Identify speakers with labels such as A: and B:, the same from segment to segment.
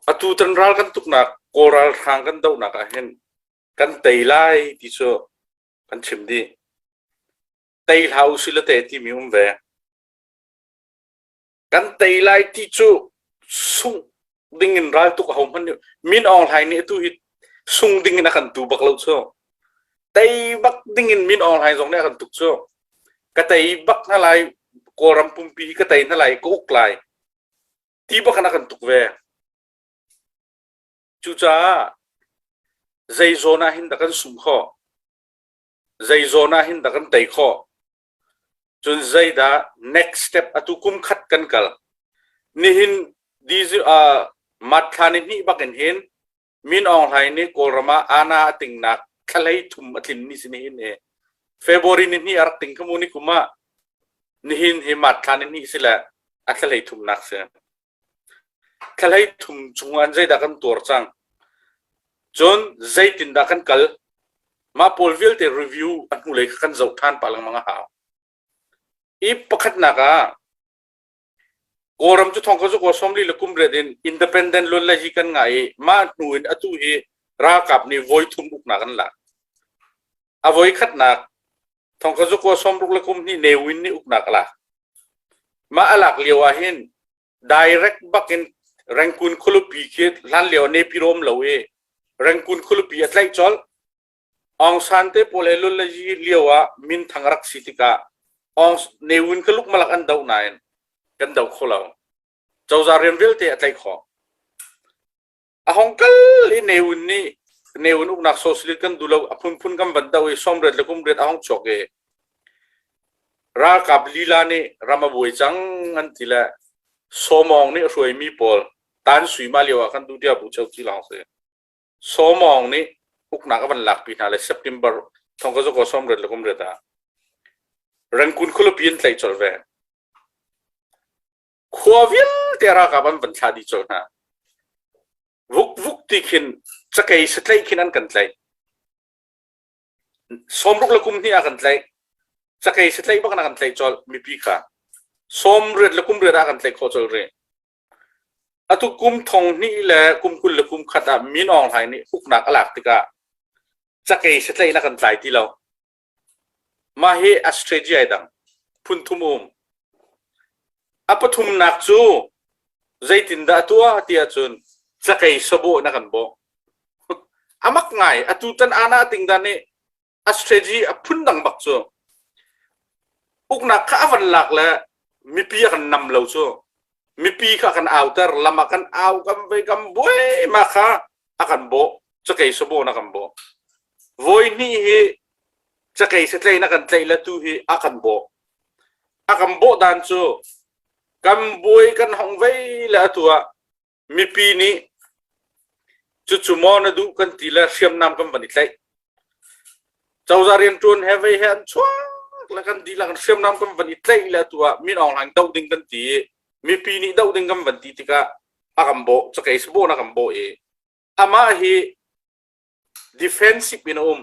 A: Atu tan ral kan tuknak Kawl ralhrang kan dohnak ah hin kan tei lai ti cu kan chim dih. Tei hlah usih la te timi um ve. Kan tei lai ti cu sungh ding in raltuk aho hmanh nih Min Aung Hlaing nih atu hi sung ding in a kan tu bak lo cu. Tei bak ding in Min Aung Hlaing zong nih a kan tuk cu. Ka tei bak hna lai Kawlram pumpi hi ka tei hna lai ka uk lai ti bak in a kan tuk ve. Cucaah zei zawn ah hin dah kan sum khawh? Zei zawn ah hin dah kan tei khawh? Cun zeidah next step atu kum khat kan kal. Nihin uh, mat thla ni hnih bak in hin Min Aung Hlaing nih Kawlram ah ana a tingnak thlalei thum a tlin ni si nihin hi. February ni hnih a rak ting khamu ni kum ah nihin hi mat thla ni hnih si le a thlalei thumnak si. Thlalei thum chung an zeidah kan tuar cang. Cun zeitindah kan kal? Mah pawl vialte review a hnulei kha kan zoh ṭhan pah lengmang a hau. I pakhatnak ah Kawlram cu thong ka zu 48 le kum riat in independent luan le hi kan ngah i mah hnu in atu hi ralkap nih voi thum uknak an lak. A voi khatnak thong ka zu 60 le kum hnih Ne Win nih uknak a lak. Mah a lak lio ah hin direct bak in Rangoon khualipi khi hlan lio Naypyidaw um lo i Rangoon khualipi a tlaih colh. Aung San te pawl he lul le yi lio ah minthang rak si tikah Aung Ne Win kha lukmalak an doh nain kan do kho lo. Cozah rian vialte a tlaih khawh. A hong kal i Ne Win nih Ne Win uknak socialist kan duh lo a phunphun kan van do i 80 le kum riat a hong chuak i ralkap lila nih ram a buai cang an ti le Sawmawng nih a hruaimi pawl Tan Sui ma lio ah khan duhtia bu cheu ci lawng si. Sawmawng nih uknak a van lakpi hna le September thong ka zukaw 80 le kum riat ah Rangoon khualipi an tlaih colh ve. Khua vialte ralkap an van thlah dih colh hna. Vuk vuk ti khin cakei satlaih khin an kan tlaih. 60 le kum hnih ah kan tlaih. Cakei satlaih bak in a kan tlaih colh mipi kha. 80 le kum riat ah kan tlaih khawh colh rih. Atu kum thong hnih le kum 21 ah Min Aung Hlaing nih uknak a lak tikah cakei satlaih in a kan tlai ti lo. Mah hi a strategy ai dang. Phun thum um. A pathumnak cu zeitindah a tuah ti ahcun cakei sabawh in a kan bawh. A mak ngai. Atu tan ana ting dan nih a strategy a phun dang bak cu. Uknak kha a van lak le mipi a kan nam lo cu. Mipi kha kan auter, lam ah kan au, kan vei, kan buai ma kha a kan bawh. Cakei sabawh na kan bawh. Voi hnih hi cakei satlei na kan tlaih le tu hi a kan bawh. A kan bawh dan cu kan buai kan hong vei le atu ah mipi nih cucu maw na duh kan ti le hriamnam kan van i tlaih. Cozah rianṭuan he vei he an chuak le kan dihlak in hriamnam kan van i tlaih le atu ah Min Aung Hlaing doh ding kan ti i mipi nih doh ding kan van ti tikah a kan bawh cakei sabawh na kan bawh i amah hi defensive in a um.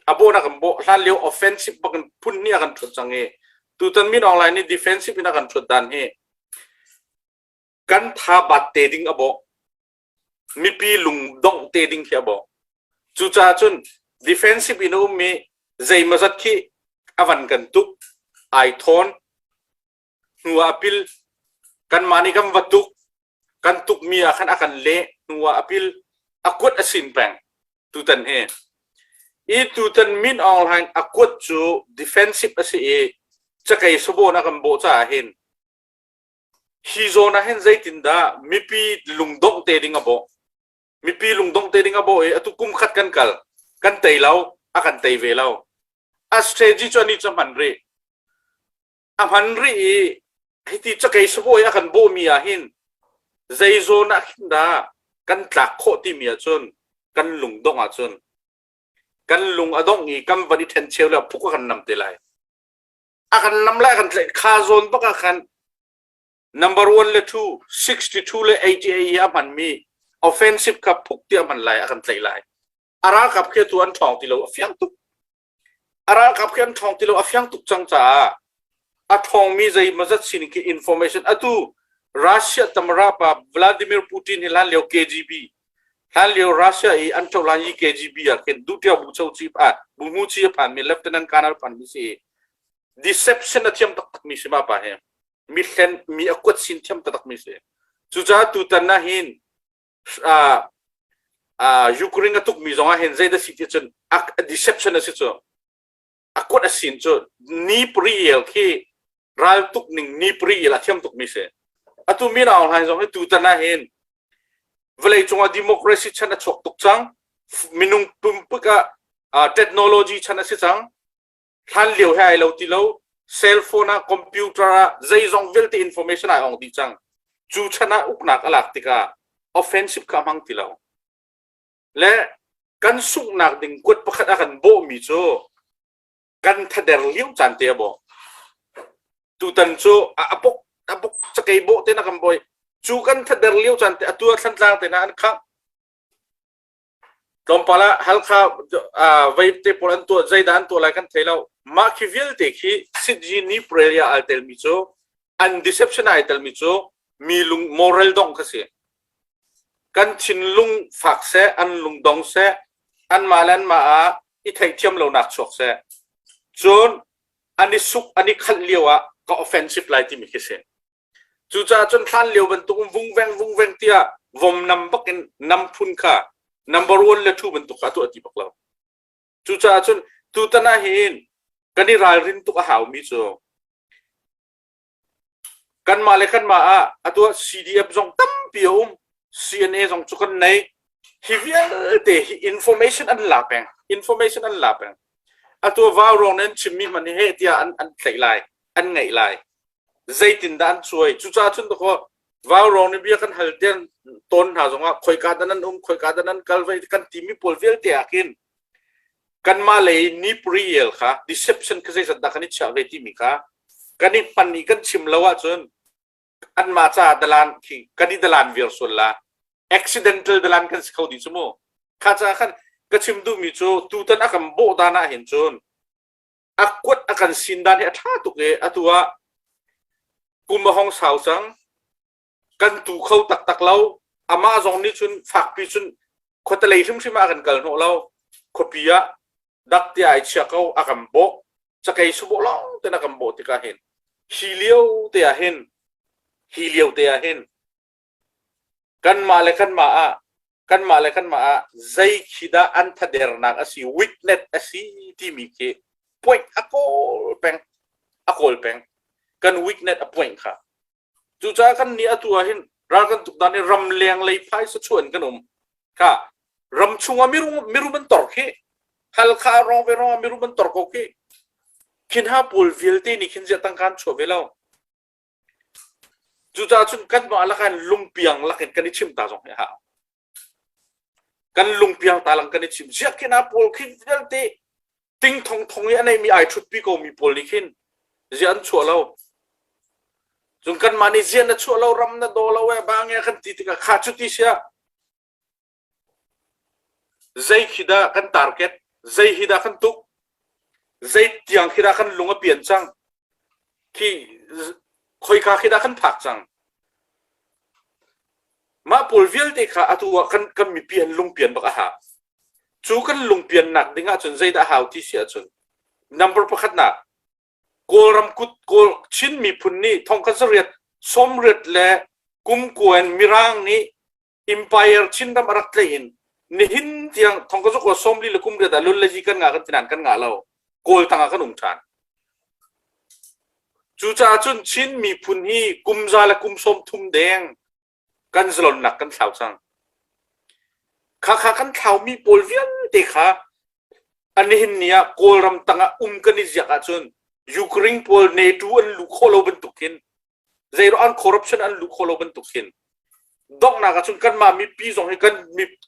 A: A bawh na kan bawh hlan lio offensive bak in phun hnih a kan ṭhut cang i tutan Min Aung Hlaing nih defensive in a kan ṭhut dan hi kan tha bat te ding a bawh. Mipi lung dongh te ding khi a bawh. Cucaah cun defensive in a ummi zeimawzat khi a van kan tuk ai thawn hnu ah a pil kanmah nih kan va tuk kan tukmi ah khan a kan leh hnu ah a pil a kuat a sin peng tutan hi i tutan Min Aung Hlaing a kuat cu defensive a si i cakei sabawn a kan bawh caah hin hi zawn ah hin zeitindah mipi lungdongh te ding a bawh mipi lungdongh te ding a bawh i atu kum khat kan kal kan tei lo a kan tei ve lo a strategy cu ani cu hman rih A hman rih i hiti cakei sabawi a kan bawhmi ah hin zei zawn ah khin dah kan tlak khawh timi ahcun kan lung dongh ahcun kan lung a dongh i kan van i ṭhencheu le phuk a kan nam te lai. A kan nam lai a kan tlaih kha zawn bak ah khan number one le two 62 le 88 i a hmanmi offensive kha phuk ti a hman lai a kan tlaih lai. A ralkap khi tu an ṭhawng ti lo a fiang tuk. A ralkap khi an ṭhawng ti lo a fiang tuk cang caah a ṭhawngmi zeimawzat sining khi information atu Russia tamara pa Vladimir Putin hi hlan lio KGB hlan lio Russia i an ṭohlan i KGB ah khin duhṭia bu cho chi ah bu mu chi a phan mi Lieutenant Colonel phan mi si deception a thiam taktak mi si ma pa hi mi hlen mi a kuat sin thiam taktak mi si cucaah tutan na hin uh, uh, Ukraine a tuk mi zong ah hin zeidah si ti cun a deception a si cu a kuat a sin cu ni priel khi ral tuk ning ni priel a thiam tuk mi si atu min aung hlaing zong hi tutan ah hin vawlei cungah democracy chan a chuak tuk cang minung pumpuk ah technology chan a si cang hlan lio he ai lo ti lo cell phone ah computer ah zeizong vialte information ai ong dih cang cu chan ah uknak a lak tikah offensive kha hmang ti lo le kan sunghnak ding kuat pakhat a kan bawhmi cu kan thader lio caan te a bawh tutan cu a bok a bok cakei bawh te na kan bawi cu kan thader lio caan te atu thlantlang te na an khangh Tlawmpal ah Halkha vei te pawl an tuah zeidah an tuah lai kan thei lo. Mah khi vialte khi Sitji ni Prelia al telmi cu an deception ai telmi cu mi lung moral dong kha si. Kan thinlung fak seh, an lung dong seh, anmah le anmah ah i theihthiam lonak chuak seh. Cun an i suk an i khalh lio ah ka offensive lai timi khi si. Cucaah cun hlan lio bantuk in vungveng vungveng tiah vom nam bak in nam phun kha number one le two bantuk kha a tuah ti bak lo. Cucaah cun tutan ah hin kan i ralrin tuk a haumi cu kanmah le kanmah ah atu ah CDF zong tampi a um CNA zong cu kan nei hi vialte hi information an la peng information an la peng atu vau rong nan chimmi hman hi he tiah an an tlaih lai an ngaih lai zeitindah an cuai cucaah cun dakaw vaurawng nih bia kan hal ten tawn hna zongah khoika dah nan um khoika dah nan kal vai kan timi pawl vialte ah khin kanmah lei ni priel kha deception kha zeizat dah kan i chiah ve timi kha kan i hman i kan chim lo ahcun anmah caah dalan khi kan i dalan viar sual la accidental dalan kan si kho dih cu mu kha caah khan ka chim duhmi cu tutan a kan bawh dan ah hin cun a kuat a kan sin dan hi a ṭha tuk i atu ah kum a hong sau cang kan tu kho taktak lo amah zong nih cun fakpi cun khuatelei hrimhrim ah a kan kal hnawh lo khuapi ah dak tiah ai chia ko a kan bawh cakei subawh lawng ten a kan bawh tikah hin hi lio te ah hin hi lio te ah hin Kanmah le kanmah ah kanmah le kanmah ah zei khi dah an thadernak a si weakness a si timi khi point a kawl peng a kawl peng kan weakness a point kha cucaah kan nih atu ah hin ral kan tuk dan i ramleng lei phaisa chuan kan um kha ram chungah mirum mirum an tor khi Halkha rong ve rong mirum an tor ko khi khin ha pawl vialte nih khin zia tangka an chuah ve lo Cucaah cun kanmah lakah in lungpiang lakin kan i chim ta zong hi a hau. Kan lungpiang ta lang kan i chim. Ziah khin ah pawl khi vialte ting thong thong i a neimi ai ṭhutpi komi pawl nih khin ziah an chuah lo. Cun kanmah nih ziah na chuah lo ram na daw lo eh bang eh kan ti tikah kha cuti siah Zei khi dah kan target? Zei hi dah kan tuk? Zei tiang khi dah kan lung a pian cang? Khi khoika khi dah kan phak cang? Mah pawl vialte kha atu ah kan kan mipi an lungpian bak a hau. Cu kan lungpiannak ding ahcun zeidah hau ti si ahcun number pakhatnak Kawlram kut Kawl Chin miphun nih thongkhat zariat sawmriat le kum kua in Mirang nih Empire Chinram a rak tlaih in nihin tiang thongkazuk wa 40 le kum riat ah lun le zi kan ngah kan ti nain kan ngah lo. Kawl tang ah kan um ṭhan. Cucaah cun Chin miphun hi kum za le kum 30 deng kan zalonnak kan thlau cang. Khakha kan thlaumi pawl vialte kha an nihin ni ah Kawlram tangah um kan i ziak ahcun Ukraine pawl NATO an luh khawh lo bantuk khin zeiruah an corruption an luh khawh lo bantuk hin donghnak ahcun kanmah mipi zong hi kan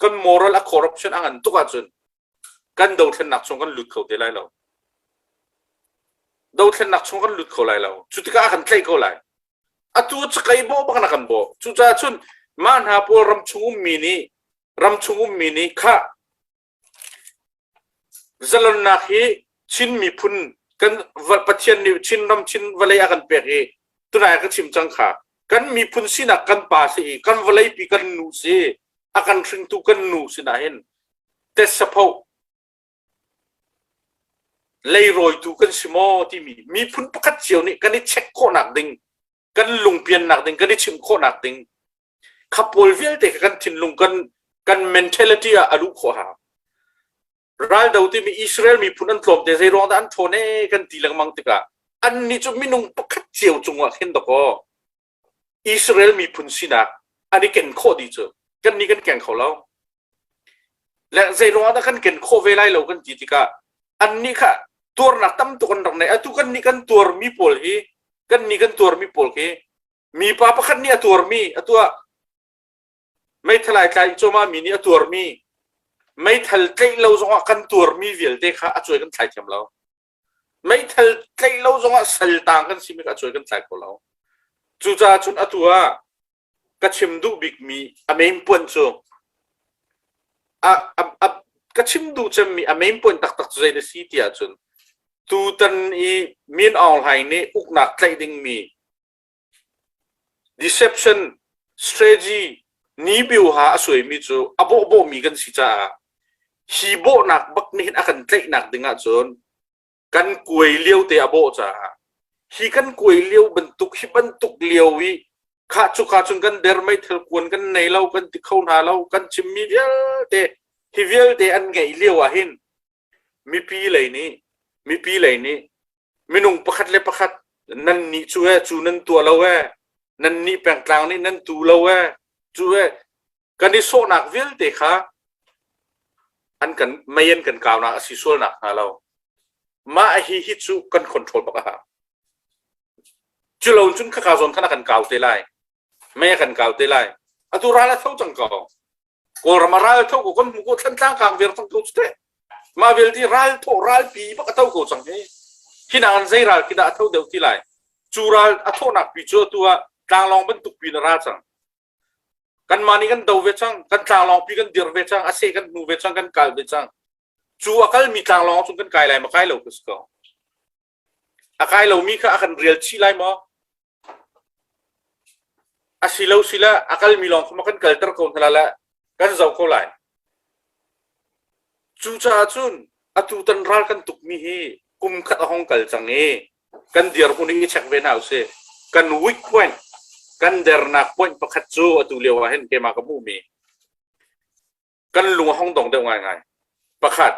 A: kan moral a corruption a ngan tuk ahcun kan dothlennak chung kan lut kho te lai lo dothlennak chung kan lut kho lai lo cu tikah a kan tlaih ko lai atu cakei bawh bak na kan bawh cucaah cun mah hna pawl ram chung ummi nih ram chung ummi nih khah Zalonnak hi Chin miphun kan Pathian nih Chinram Chin vawlei a kan pek i tunai ka chim cang kha. Kan miphun sinak kan pa si i kan vawleipi kan nu si, a kan hringtu kan nu sinah hin tetsapho leirawitu kan si maw timi miphun pakhat cio nih kan i check khawhnak ding, kan lungpiannak ding, kan i chimh khawhnak ding kha pawl vialte kha kan thinlung kan kan mentality ah a luh khawh hau. Raldo timi Israel miphun an tlawmte zei ruang dah an ṭhawn ee kan ti lengmang tikah annih cu minung pakhat cio cungah khin dakaw Israel miphun sinak an i ken khawh dih cu kannih kan keng kho lo. Le zei ruangah dah kan ken khawh ve lai lo kan ti tikah annih kha tuarnak tam tuk an rak nei. Atu kannih kan tuarmi pawl hi kannih kan tuarmi pawl khi mipa pakhat nih a tuarmi atu ah Meithal ai tlai cuahmah mi nih a tuarmi meithal tlaih lo zongah kan tuarmi vialte kha a cuai kan thlai thiam lo. Meithal tlaih lo zongah saltang kan simi kha a cuai kan thlai kho lo. Cucaah cun atu ah ka chim duh bikmi a main point cu a, a, a, ka chim duh cemmi a main point taktak cu zei na si ti ahcun tutan i Min Aung Hlaing nih uknak tlaih dingmi Deception strategy Nibiuha a suaimi cu a bawhbawhmi kan si caah hi bawhnak bak nih hin a kan tlaihnak ding ahcun kan kuai lio te a bawh caah hi kan kuai lio bantuk hi bantuk lio i khah cuka cun kan der meithal kuan kan nei lo kan ti kho hna lo kan chimmi vialte hi vialte an ngeih lio ah hin mipi lei nih mipi lei nih minung pakhat le pakhat nan nih cu e cu nan tuah lo e nan nih pengtlang nih nan tu lo e cu e kan i sawhnak vialte kha an kan mei an kan kaunak a si sualnak hnga lo mah hi hi cu kan control bak a hau cu lo cun khaka zawn khan a kan kau te lai mei a kan kau te lai atu ral a tho cang ko Kawlram a ral tho ko kan hmu ko Thlantlang kang ver cang ko cu teh. Mah vialte ral thawh ralpi bak a tho ko cang hi. Hi nakin zei ral khi dah a tho deuh ti lai. Cu ral a thawhnak pi cu atu ah tlanglawng bantuk pi na ra cang. Kanmah nih kan do ve cang, kan tlanglawng pi kan dir ve cang, a seh kan hnu ve cang, kan kal ve cang. Cu a kalmi tlanglawng cu kan kai lai ma kai lo ka si ko. A kai lomi kha a kan rial chih lai maw? A si lo sila a kalmi lawng kha ma kan kalter ko hna la kan zoh ko lai. Cucaah cun atu tan ral kan tukmi hi kum khat a hong kal cang i kan dirhmun i check ve hna usih. Kan weak point, kan dernak point pakhat cu atu lio ah hin keimah ka hmuhmi kan lung a hong dong deuh ngaingai. Pakhat,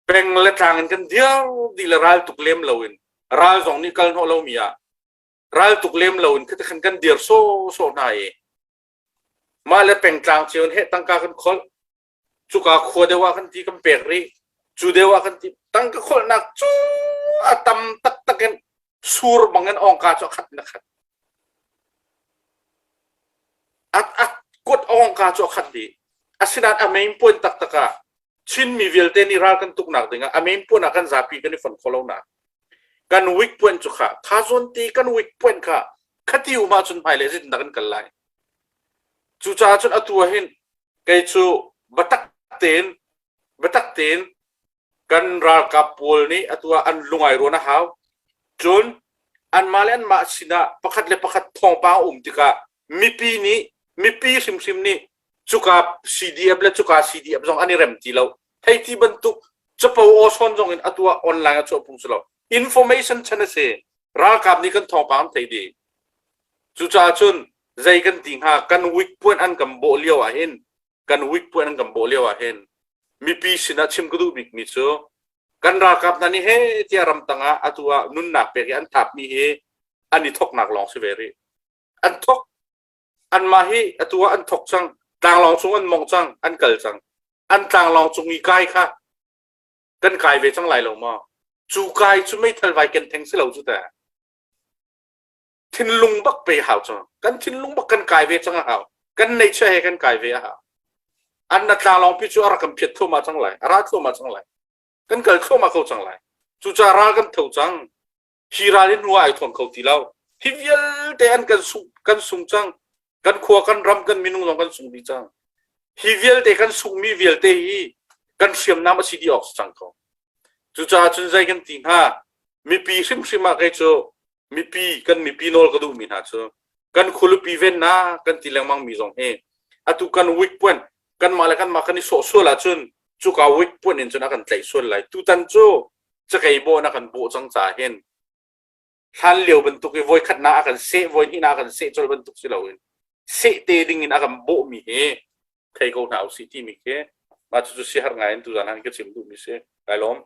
A: peng le tlang in kan dir dih le ral tuk lem loin ral zong nih kal hnawh lomi ah ral tuk lem loin khan kan dir sawh sawh hna i mah le pengtlang cio in heh tangka kan kholh cuka khua deuh ah kan ti kan pek rih cu deuh ah kan ti tangka kholhnak cu a tam taktak in sur bangin ongka cu a khat in a khat a a kut ongka cu a khat dih asinain a main point taktak ah Chinmi vialte nih ral kan tuknak dingah a main point ah kan zapi kan i fon kho lo na. Kan weak point cu kha kha zawn te kan weak point kha khati um ahcun hmailei zeitindah kan kal lai. Cucaah cun atu ah hin kei cu biatak tein biatak tein kan ralkap pawl nih atu ah an lungai ruan a hau. Cun anmah le anmah sinah pakhat le pakhat thawngpang a um tikah mipi nih mipi hrimhrim nih cuka CDF le cuka CDF zong an i rem ti lo. Hei ti bantuk capo aw sawn zong in atu ah online a chuah phung si lo. Information chan a si. Ralkap nih kan thawngpang an thei dih. Cucaah cun zei kan ti hnga kan weak point an kan bawh lio ah hin kan weak point an kan bawh lio ah hin mipi sinah chim ka duh bikmi cu kan ralkap hna nih he tiah ramtang ah atu ah nunnak pek i an thapmi hi an i thoknak lawng si ve rih. An thok Anmah hi atu ah an thok cang. Tlanglawng cung an mong cang, an kal cang. An tlanglawng cung i kai kha kan kai ve cang lai lo maw? Cu kai cu meithal vai ken theng si lo cu ta. Thinlung bak pe hau cang. Kan thinlung bak kan kai ve cang a hau. Kan neihchiah he kan kai ve a hau. An na tlanglawng pi cu a rak kan phiat thluahmah cang lai. A ra thluahmah cang lai. Kan kal thluahmah ko cang lai. Cucaah ral kan tho cang. Hi ral hi hnu ah ai thawn kho ti lo. Hi vialte an kan sung kan sung cang. Kan khua kan ram kan minung zong kan sung dih cang. Hi vialte kan sungmi vialte hi kan hriamnam a si dih awk si cang ko. Cucaah cun zei kan ti hnga? Mipi hrimhrim ah kei cu mipi kan mipi nawl ka duhmi hna cu. Kan khualipi vennak kan ti lengmang mi zong hi atu kan weak point kanmah le kanmah kan i sawh sual ahcun cuka weak point in cun a kan tlaih sual lai. Tutan cu cakei bawh na kan bawh cang caah hin hlan lio bantuk i voikhatnak a kan seh voihnihnak a kan seh colh bantuk si loin seh te ding in a kan bawhmi hi thei ko hna usih timi khi mah cucu siaherh ngai in tuzan han ka chim duhmi si. Kai lawm.